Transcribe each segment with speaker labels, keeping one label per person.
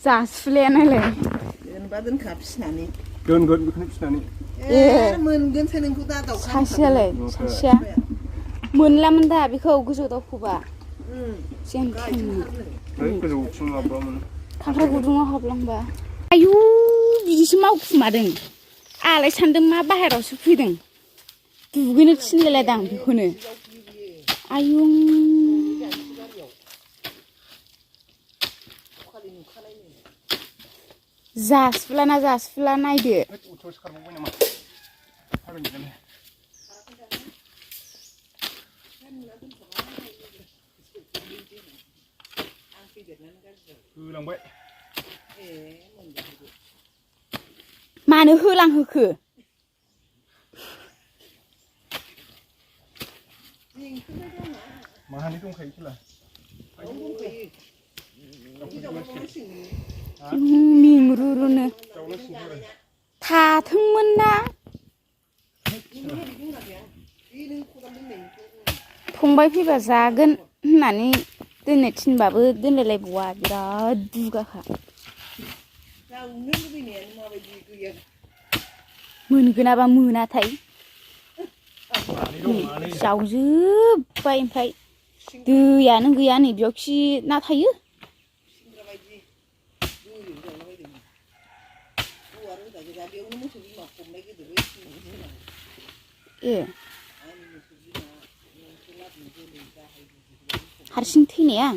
Speaker 1: जासुलायानालाय
Speaker 2: दोनबा दोनखा फिसिनानै
Speaker 3: दोनगोन बेखौनो फिसिनानै
Speaker 2: मोनगोन नोंखौ दा दाउखा
Speaker 1: सासेयालाय सासेया मोनलामोन दा बेखौ गोजौ दावखोबा जेन
Speaker 3: गोजौथिं माबामोन
Speaker 1: खांख्राइ गुदुङाव हाबलांबा आयु बिदिसो मावखुमादों आलाय सान्दों मा बाहेरावसो फैदों दुगैनो थिनलायलायदां बेखौनो आयु जासुला नायदो
Speaker 3: होलांबाय
Speaker 1: मानो होलांहोखो
Speaker 3: माहानि दंखायो खेला
Speaker 1: मिंरुरुनो थाथोंमोन ना फंबाय फैबा जागोन होननानै दोननो थिनबाबो दोनलायलायबावा बिराद दुगाखा मोनगोनाबा मोनाथाय जावजोब्बाय ओमफ्राय दैयानो गैया नै बेयाव खि ना थायो ए हारसिं थैनाया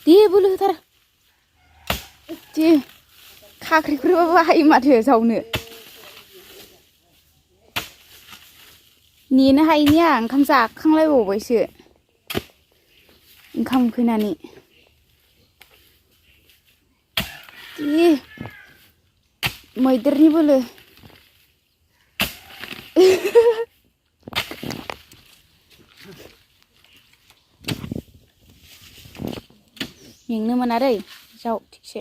Speaker 1: दे बोलो होथार दे खाख्रिफोरबाबो हायो माथो जावनो नेनो हायिनिया ओंखाम जाखांलायबावबायसो ओंखाम उखैनानै दे मैदेरनि बोलो मेंनो मोना दै जाव थिगसे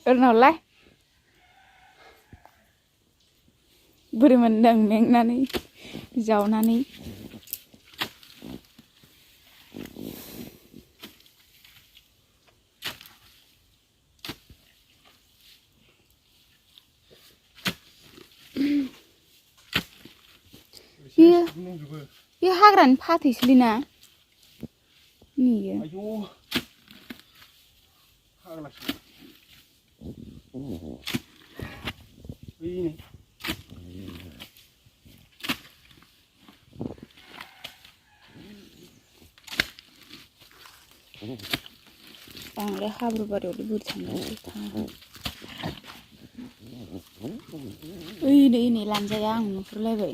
Speaker 1: ओरनावलाय बोरै मोनदों मेंनानै जावनानै बे हाग्रानि फाथैसोलिना नियो बांद्राय हाब्रु बारियावलाय बोरै थांगोन ओइ नै लांजाया आं नुहुरलायबाय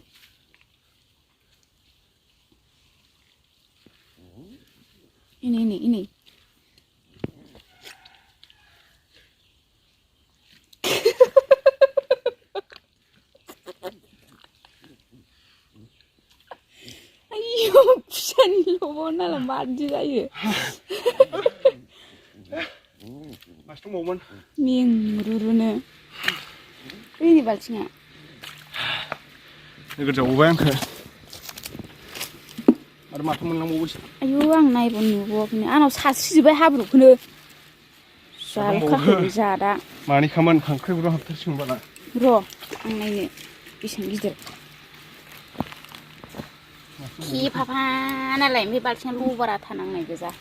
Speaker 1: इनै आयौ फिसानि लबाव नालाय मादि जायो
Speaker 3: मासे दंबावोमोन
Speaker 1: मेंरुरुनो ओइनै बाल्थिङा
Speaker 3: नोगोर जावबाय आंखो आरो माथो मोनलांबावोसो
Speaker 1: आयौ आं नायबा नुबावाखैनो आंनाव सास्रिजोब्बाय हाब्रुखौनो जालखाखै जादा
Speaker 3: मानिखामोन खांख्राइ गुदुं हाबथारसिगोन
Speaker 1: र' आं नायनो बेसेबां गिदिर खेफाफा नालाय ओमफ्राय बाल्थिङा लबारा थानांनाय गोजा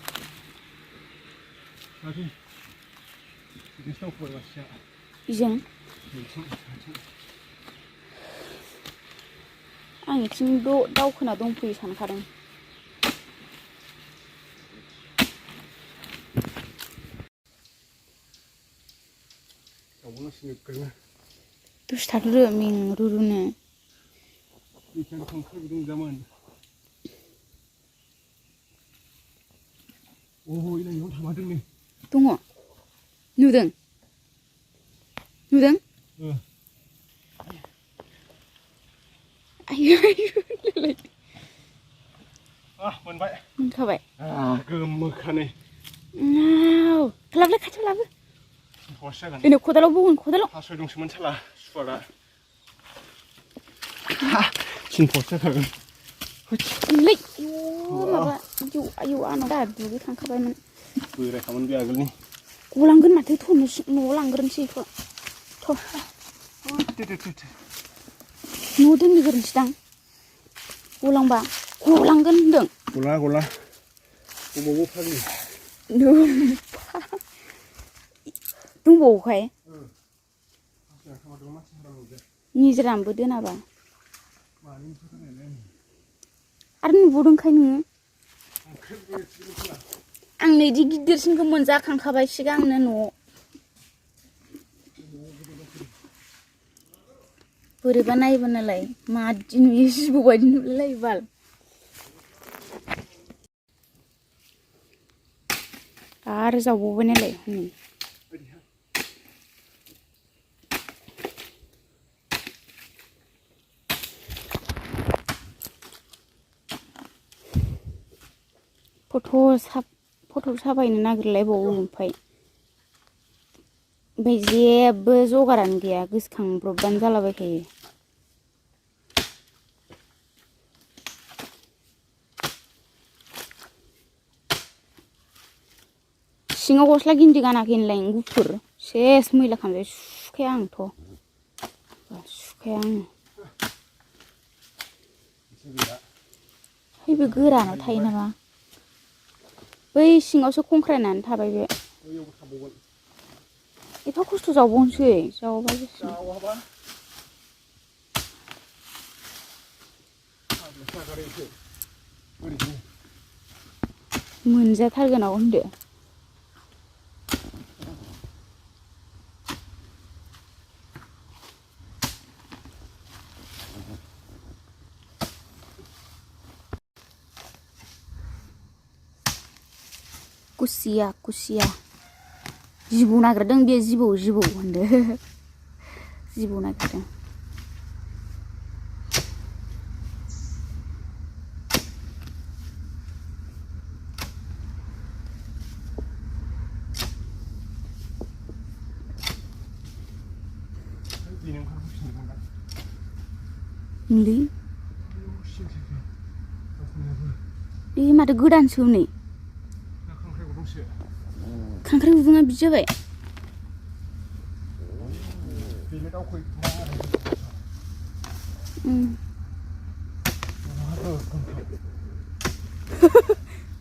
Speaker 1: इजों आं इथिं दावखोना दंफैयो सानखादों दसे थाथ'दो मेंरुरुनो
Speaker 3: खांख्राइ गुदुं जामोन इलायाव थामारदों नै
Speaker 1: दङ नुदों आयु आयु
Speaker 3: मोनबाय
Speaker 1: मोनखाबाय
Speaker 3: गोमोखानै
Speaker 1: लाबोलाय खाथियाव लाबो
Speaker 3: हस जागोन
Speaker 1: बेनो खदालाव बौगोन खदालाव
Speaker 3: थासय दंसोमोन साला सुवादा सिनफस जाथारगोन
Speaker 1: लै माबा आयौ आंनाव दा दुगैखांखाबायमोन
Speaker 3: बोरायखामोन बे आगोलनि
Speaker 1: गलांगोन माथो थ'नो न'आव लांग्रोनोसै बेखौ न' दोनग्रोनोसैदां गलांबा गलांगोन होनदों
Speaker 3: गला बबाव फाग्लि
Speaker 1: दंबावोखाय निजोरामबो दोनाबा आरो नुबावदोंखाय नोङो आं नैदि गिदिरसिनखौ मोनजाखांखाबाय सिगांनो न'आव बोरैबा नायबा नालाय मादि नुयो जिबौ बायदि नुलायलायो बाल आरो जावबावबाय नालाय फट' साफायनो नागिरलायबावो ओमफ्राय जेबो जगारानो गैया गोसोखांब्रबबानो जालाबायखायो सिङाव गस्ला गिन्दि गानाखै होनलाय गुफुर सेस मैला खालामबाय सुखाया आंथ' सुखाया आङो है बे गोरानाव थायो नामा बै सिङावसो खंख्रायनानै थाबाय बे एफा खस्थ' जावबावनोसै जावाबा मोनजाथारगोनाव होनदो कुसिया जिबौ नागिरदों बे जिबौ होनदो जिबौ नागिरदों मुलि बे माथो गोदानसो नै खांख्राइ गुदुङा बिदि जाबाय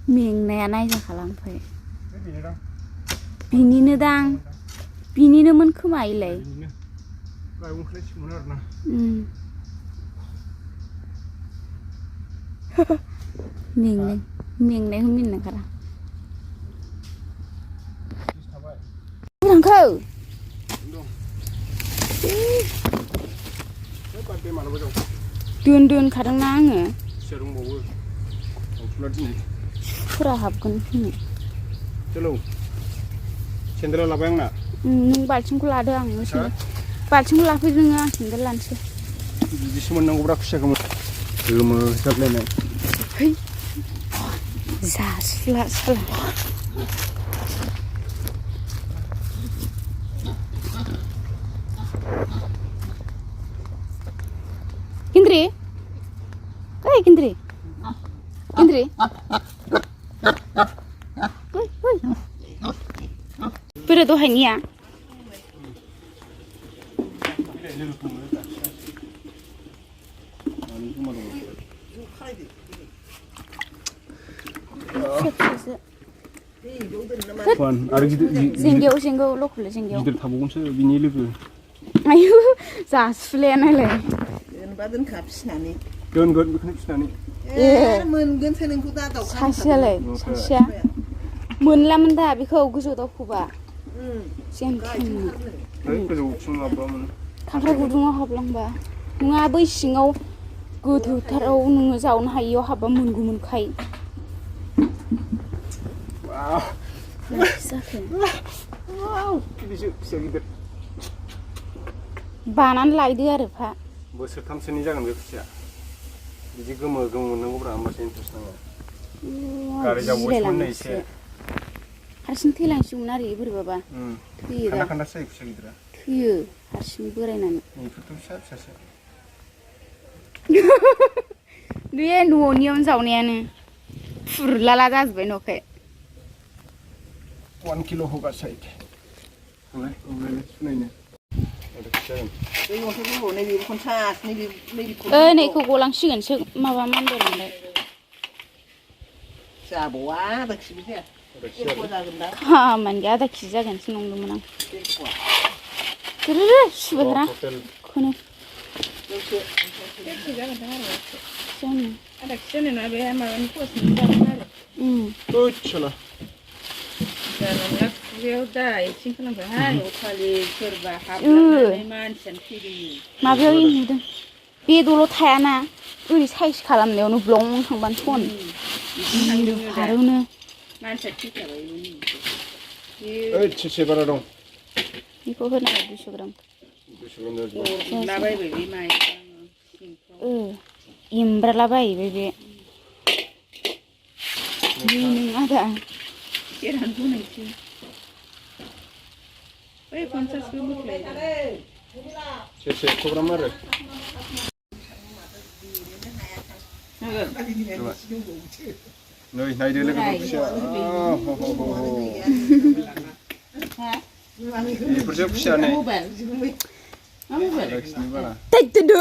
Speaker 1: मेंनाया नायजाखाला ओमफ्राय बिनिनो दां बिनिनोमोन खोमा इलाय मेंनायखौ मिनिखारा थांखो दोनखादोंना आङो सुफोरा हाबगोन
Speaker 3: सेन्देला लाबाय आंना
Speaker 1: नों बाल्थिंखौ लादो आं बाल्थिंखौ लाफैदो नोङो आं सेन्देल लानोसै
Speaker 3: बिदिसो मोननांगौब्रा खुसियाखौ गोमो जाबलायनाय
Speaker 1: है जासुला साला Kindri, hey Kindri, Pero tuh hanya. Singgau lokal singgau.
Speaker 3: Gider tabukunसो बिनि लोगो.
Speaker 1: Ayo, जासुलायानालाय.
Speaker 2: दोनबा फिसिनानै
Speaker 3: दोनगोन बेखौनो फिसिनानै
Speaker 2: मोनगोनसो नोंखौ दा दाउखा
Speaker 1: सासेया मोनलामोन दा बेखौ गोजौ दावखोबा
Speaker 3: गोजौथिं माबामोन
Speaker 1: खांख्राइ गुदुङाव हाबलांबा नङा बै सिङाव गोथौथाराव नोङो जावनो हायियाव हाबबा मोनगौमोनखाय बानानै लायदो आरो फा
Speaker 3: बोसोरथामसोनि जागोन बे खुसिया बिदि गोमो गोमो मोननांगौब्रा होमबासो इन्ट्रेस्ट नाङो गारि जाबावसोमोन नै एसे
Speaker 1: हारसिं थैलांसिगौमोन आरो बोरैबाबा थैयो दा
Speaker 3: खान्दा खान्दासो जायो खुसिया गिदिरा
Speaker 1: थैयो हारसिं बोरायनानै
Speaker 3: बेफोरथ' फिसा फिसासो
Speaker 1: बे न'नियावनो जावनायानो फुरलाला जाजोब्बाय न'खाय
Speaker 3: 1 किल' होगा साइड ओमफ्राय सुनायनो आरो फिसा
Speaker 2: बै अन्थाइफोरखौ नैबे खनसास नैबे
Speaker 1: नैखौ गलांसिगोनसो माबा मानदोंमोनलाय
Speaker 2: जाबावा आधा केजि जाया एक जागोन दा
Speaker 1: खामानि गैया आधा केजि जागोनसो नंदोंमोन आं सुबायहारा खौनो
Speaker 4: आधा केजि जानाय नङा बे माबानि पस्टनि जागोन आरो
Speaker 3: ओइ साला
Speaker 4: जानला खुगायाव दा एक्सिं खालामबायहाय अखालि सोरबा हाबनानै मानसियानो थैदों
Speaker 1: माबायाव नुदों बेदरल' थायाना ओरै साइज खालामनायावनो ब्लं थांबानो सन फारौनो
Speaker 4: मानसिया थैखाबाय
Speaker 3: ओइ सेसे बारा दं
Speaker 1: बेखौ होनांगौ 200 ग्राम
Speaker 4: लाबायबाय बे माइ
Speaker 1: एमब्राला बायबाय बे नङा दा
Speaker 4: एरान बुंनायसै बै 50 बोख्लाय
Speaker 3: सेसे खग्राम आरो नै नायदो लोगोफोर खुसिया बेफोरसो खुसिया नै
Speaker 2: मबाइल
Speaker 3: बारा
Speaker 1: दोनदो